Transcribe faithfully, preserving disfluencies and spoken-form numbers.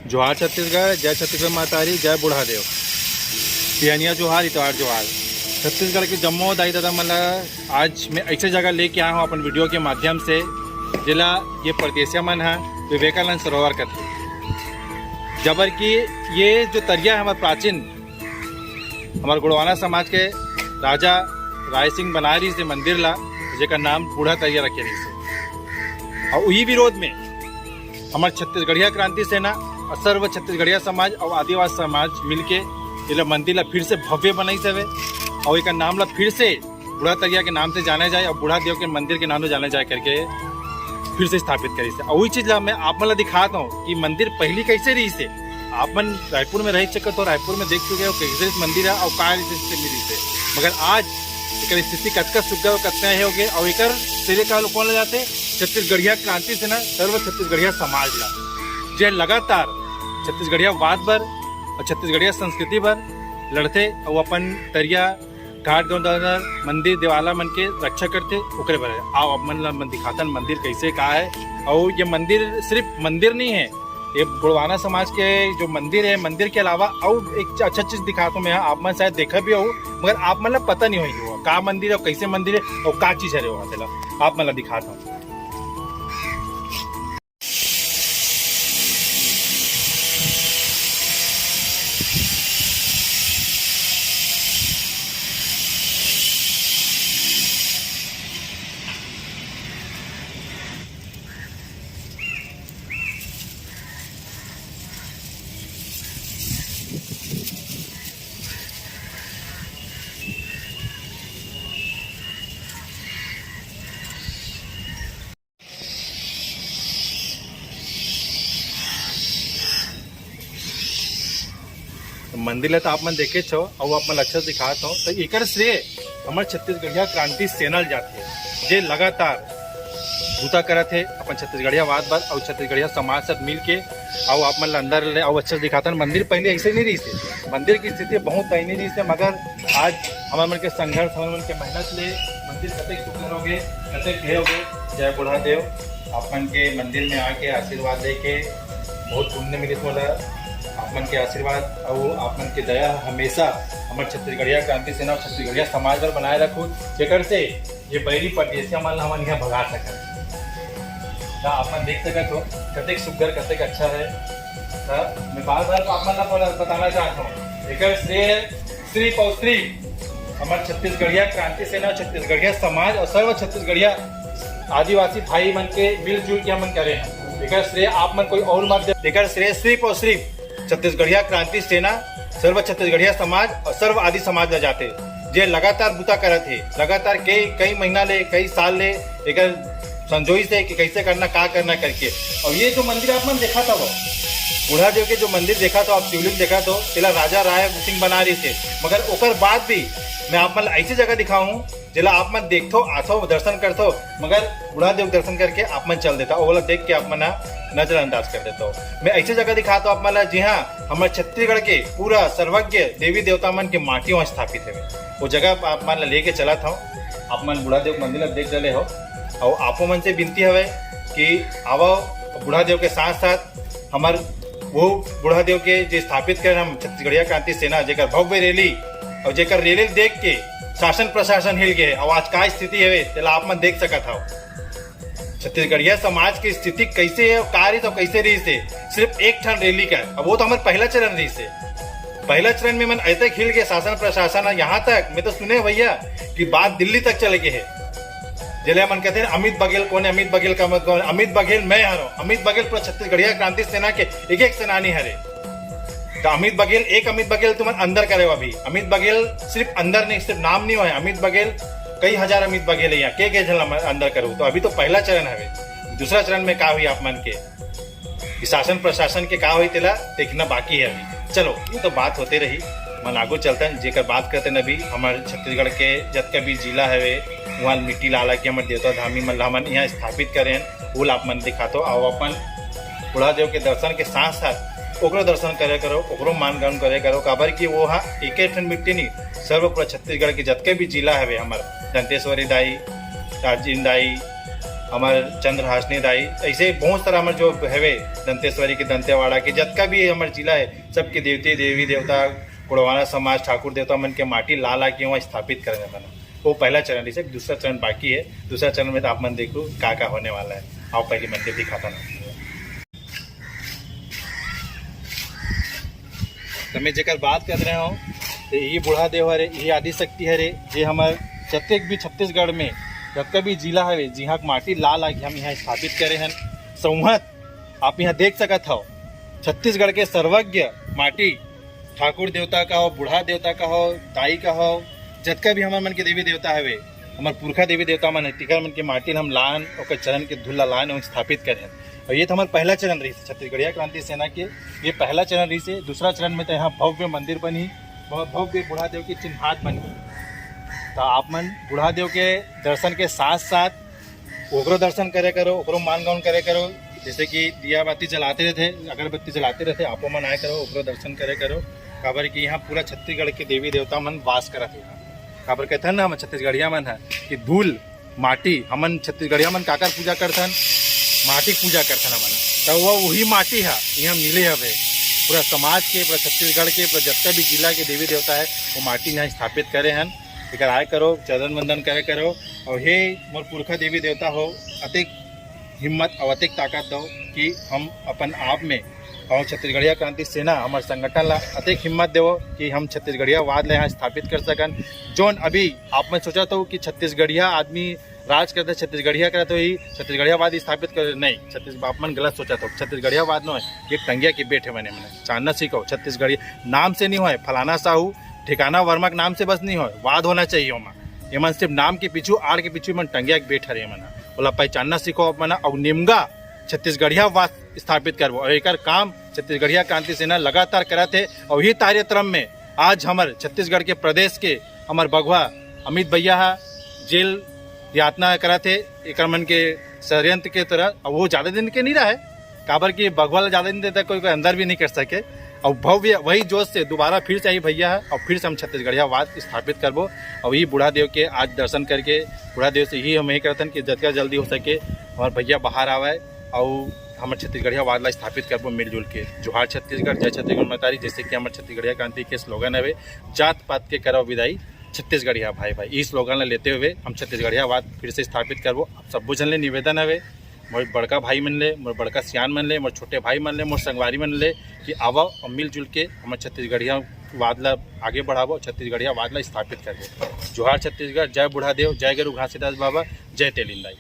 जोहार छत्तीसगढ़, जय छत्तीसगढ़ महतारी, जय बूढ़ा देव। बिहनिया जोहार, इतवार जोहार। छत्तीसगढ़ के जम्मो दाई ददा मन ला आज मैं ऐसे जगह लेके आया हूँ अपन वीडियो के माध्यम से, जेला ये परदेसिया मन ह विवेकानंद सरोवर करथे। जबर कि ये जो तरिया है हमार प्राचीन, हमार गोंडवाना समाज के राजा राय सिंह बनाए रहिस हे मंदिर ला, जेकर नाम बूढ़ा तरिया रखे रहिस हे। और उही विरोध में हमर छत्तीसगढ़िया क्रांति सेना और सर्व छत्तीसगढ़िया समाज और आदिवासी समाज मिलके एला मंदिर ला फिर से भव्य बनाइस हवे और एकर नाम ला फिर से बूढ़ा तरिया के नाम से जाने जाए और बूढ़ा देव के मंदिर के नाम से जाने जाए करके फिर से स्थापित करिस हे। और वही चीज ला मैं आप मन ला दिखात हूँ कि मंदिर पहली कैसे रहिस हे। आप मन रायपुर में रह चुके तो रायपुर में देख चुके हो कैसे मंदिर है और का स्थिति में रहिस हे। मगर आज एकर स्थिति कतका सुग्घर और कतना हे होगे और एकर श्रेय का लोग कौन ले जाते? छत्तीसगढ़िया क्रांति सेना, सर्व छत्तीसगढ़िया समाज ला, जे लगातार छत्तीसगढ़िया वाद बर और छत्तीसगढ़िया संस्कृति बर लड़थे और अपन तरिया घाट गौंदर मंदिर देवाला मन के रक्षा करथे, ओकरे बर। आओ, आप मन ला मन दिखातन मंदिर कैसे का है। और ये मंदिर सिर्फ मंदिर नहीं है, ये गोंडवाना समाज के जो मंदिर है, मंदिर के अलावा और एक अच्छा चीज दिखाता हूँ मैं, आप मन शायद देखा भी हो, मगर आप मन ला पता नहीं होई वो का मंदिर है, कैसे मंदिर है और का चीज है वहाँ, चला आप मन ला दिखाता हूँ। मंदिर ला तो आप मन देखेच हो, अउ आप मन अच्छा से दिखात हो, तो एकर श्रेय हमर छत्तीसगढ़िया क्रांति सेना ल जाथे, जे लगातार बूता करत हे अपन छत्तीसगढ़िया वाद बर अउ छत्तीसगढ़िया समाज साथ मिल के। अउ आप मन ला अंदर ले अउ अच्छा से दिखाथन। मंदिर पहले ऐसे नहीं रहिस हे, मंदिर की स्थिति बहुत दयनीय रहिस हे, मगर आज हमर मन के संघर्ष, हमर मन के मेहनत ले मंदिर कतेक सुंदर हो गए, कतेक हे हो गए। जय बूढ़ा देव। आप मन के मंदिर में आके आशीर्वाद लेके बहुत पुण्य मिलिस मोला। आप मन के आशीर्वाद अउ आप मन के दया हमेशा हमर छत्तीसगढ़िया क्रांति सेना अउ छत्तीसगढ़िया समाज बर बनाए रखो, जेकर से ये बैरी परदेसिया मन ला हमन इहाँ भगा सकत। त आप मन देख सकत हो कतेक सुग्घर, कतेक अच्छा है। त मैं बार-बार आप मन ला बता-, बताना चाहत हूँ, एकर श्रेय सिर्फ और सिर्फ हमर छत्तीसगढ़िया क्रांति सेना, छत्तीसगढ़िया समाज और सर्व छत्तीसगढ़िया आदिवासी भाई मन के मिलजुल के हमन करे हैं। एकर श्रेय आप मन कोई और मत दे, एकर श्रेय सिर्फ और सिर्फ छत्तीसगढ़िया क्रांति सेना, सर्व छत्तीसगढ़िया समाज और सर्व आदि समाज ला जाथे, जे लगातार बूता करत हे, लगातार कई, कई महीना ले, कई साल ले एकर संजोई से कि कैसे करना, का करना करके। और ये जो मंदिर आप मन देखा था वो, बूढ़ा देव के जो मंदिर देखा था, आप शिवलिंग देखा था, तेला राजा राय सिंह बना रहिस हे, मगर ओकर बाद भी मैं आप मन ला ऐसी जगह दिखाऊं, जेला आप मन देखथो, आथो, दर्शन करथो, मगर बूढ़ा देव के दर्शन करके आप मन चल देता, ओला देख के आप मन ह नजरअंदाज कर देता हो। मैं ऐसी जगह दिखाता हूँ आप मन ला, जी हाँ, हमर छत्तीसगढ़ के पूरा सर्वज्ञ देवी देवता मन के माटी वहाँ स्थापित है। वो जगह आप मन ला लेके चलत हूँ, आप मन बूढ़ा देव के मंदिर ला देख डले हो, और आपो मन से विनती हवे कि आवो, बूढ़ा देव के साथ साथ हमर वो बूढ़ा देव के जे स्थापित करे हम छत्तीसगढ़िया क्रांति सेना, जेकर भव्य रैली और जेकर रैली देख के शासन प्रशासन हिल गए, और आज का स्थिति हवे, तेला आप मन देख सकत हव। छत्तीसगढ़िया समाज की स्थिति कैसे है, का रहिस और कैसे रहिस हे, सिर्फ एक ठन रैली का। अब वो तो हमर पहला चरण रहिस हे, पहला चरण में मन ऐसे हिल गए शासन प्रशासन, यहाँ तक मैं तो सुने भैया कि बात दिल्ली तक चले गए है। जेला मन कहते हैं, "अमित बघेल कौन है? अमित बघेल का मत कौन? अमित बघेल मैं हरो।" अमित बघेल पूरा छत्तीसगढ़िया क्रांति सेना के एक एक सेनानी हरे। तो अमित बघेल, एक अमित बघेल तुमन अंदर करे हो अभी। अमित बघेल सिर्फ अंदर नहीं, सिर्फ नाम नहीं हुआ है। अमित बघेल, कई हजार अमित बघेल है यहाँ। के के झन ला अंदर करो? तो अभी तो पहला चरण हवे, दूसरा चरण में का हुई आप मन के? कि शासन प्रशासन के का होई, तेला देखना बाकी है अभी। चलो, ये तो बात होते रही, मन आगू चलतन। जेकर बात करते न अभी, हमारे छत्तीसगढ़ के जतका भी जिला हवे, वहाँ मिट्टी ला ला के हमारे देवता धामी मन ला हमन यहाँ स्थापित करे हैं, वो ला आप मन दिखातो। आओ, अपन बूढ़ा देव के दर्शन के साथ साथ ओकरो दर्शन करे करो, ओकरो मान ग्रहण करे करो, काबर कि वो हा एक ठन मिट्टी नहीं, सर्व पूरा छत्तीसगढ़ के जतके भी जिला हवे, हमार दंतेश्वरी दाई, राजिम दाई, हमर चंद्रहासिनी दाई, ऐसे बहुत सारा हमर जो हवे दंतेश्वरी के, दंतेवाड़ा के, जतका भी हमर जिला है, सबके देवती देवी देवता, कोड़वाना समाज, ठाकुर देवता मन के माटी ला ला के वहाँ स्थापित करे जाता ना। वो पहला चरण रहिसे, दूसरा चरण बाकी है। दूसरा चरण में तो आप मन देखो का का होने वाला है। आओ पहले मंदिर दिखाता ना। तो मैं जेकर बात कर रहे हो, तो ये बूढ़ा देव हरे, ये आदिशक्ति हरे, जे हमर जतेक भी छत्तीसगढ़ में जतका भी जिला हवे, जिहाँ के माटी ला ला के हम यहाँ स्थापित करे हन। संवत आप यहाँ देख सकत हव, छत्तीसगढ़ के सर्वज्ञ माटी, ठाकुर देवता का हो, बूढ़ा देवता का हो, दाई का हो, जतका भी हमर मन के देवी देवता हवे, हमर पुरखा देवी देवता मन है, तिकर मन के माटी ल हम लान, ओकर चरण के धूल ला लान, ओकर स्थापित करे हन। और ये तो हमर पहला चरण रहिस छत्तीसगढ़िया क्रांति सेना के। ये पहला चरण रहिसे। दूसरा चरण में तो यहाँ भव्य मंदिर बनी, बहुत भव्य बूढ़ा देव के चिन्हात बनी। तो आप मन बूढ़ा देव के दर्शन के साथ साथ ओकरो दर्शन करे करो, ओकरो मान गौन करे करो। जैसे कि दिया बाती जलाते रहते, अगरबत्ती जलाते रहते, आपो मन आए करो, ओकरो दर्शन करे करो। काबर कि यहाँ पूरा छत्तीसगढ़ के देवी देवता मन वास करत हे। काबर कहथन ना हम छत्तीसगढ़िया मन है कि धूल माटी, हमन छत्तीसगढ़िया मन काकर पूजा करथन? माटी के पूजा करथन हमन। तो वो वही माटी है यहाँ मिले हवे, पूरा समाज के, पूरा छत्तीसगढ़ के, पूरा जतका भी जिला के देवी देवता है, वो माटी यहाँ स्थापित करे हन। एकर आए करो, चरण वंदन करे करो। और हे मोर पुरखा देवी देवता हो, अतेक हिम्मत और अतेक ताकत दो कि हम अपन आप में और छत्तीसगढ़िया क्रांति सेना, हमर संगठन ला अतेक हिम्मत देवो कि हम छत्तीसगढ़िया वाद ला यहाँ स्थापित कर सकन। जोन अभी आप मन सोचत हो कि छत्तीसगढ़िया आदमी राज करते, छत्तीसगढ़िया करते ही छत्तीसगढ़िया वाद स्थापित कर, नहीं, छत्तीस आप मन गलत सोचत हो। छत्तीसगढ़िया वाद नो है, ये टंगिया के बेटे बने मने चांदना सीखो। छत्तीसगढ़िया नाम से नहीं होए, फलाना साहू, ठिकाना वर्मा के नाम से बस नहीं होए, वाद होना चाहिए ओमा। ये मन सिर्फ नाम के पीछू, आड़ के पीछू मन टंगिया के बेट हरे मन। ओला पहचानना सीखो आप मन, अउ निमगा छत्तीसगढ़िया वाद स्थापित करबो। और एकर काम छत्तीसगढ़िया क्रांति सेना लगातार करत हे। और ही कार्यक्रम में आज हमर छत्तीसगढ़ के प्रदेश के हमर बघवा अमित भैया हा जेल यातना करत हे, एकर मन के षड्यंत्र के तरह। अब वो ज्यादा दिन के नहीं रहे, काबर कि बघवा ला ज्यादा दिन तक कोई, कोई अंदर भी नहीं कर सके। और भव्य वही जोश से दोबारा फिर से आई भैया है, और फिर से हम छत्तीसगढ़िया वाद स्थापित करबो। और ये बूढ़ा देव के आज दर्शन करके, बूढ़ा देव से ही हम यही करतन कि जितना जल्दी हो सके हमारे भैया बाहर आवे और हमर छत्तीसगढ़िया वाद ला स्थापित करबो मिलजुल के। जोहार छत्तीसगढ़, जय छत्तीसगढ़ महतारी, जैसे कि हमर छत्तीसगढ़िया क्रांति के स्लोगन हवे, जात पात के करव विदाई, छत्तीसगढ़िया भाई भाई। इस स्लोगन ला लेते हुए हम छत्तीसगढ़िया वाद फिर से स्थापित करबो। आप सब्बो झन ले निवेदन हवे, मोर बड़का भाई मन ले, मोर बड़का सियान मन ले, मोर छोटे भाई मन ले, मोर संगवारी मन ले कि आवव और मिलजुल के हमर छत्तीसगढ़िया वाद ला आगे बढ़ाबो, छत्तीसगढ़िया वाद ला स्थापित करबो। जोहार छत्तीसगढ़, जय बूढ़ा देव, जय गुरु घासीदास बाबा, जय तेलिंदाई।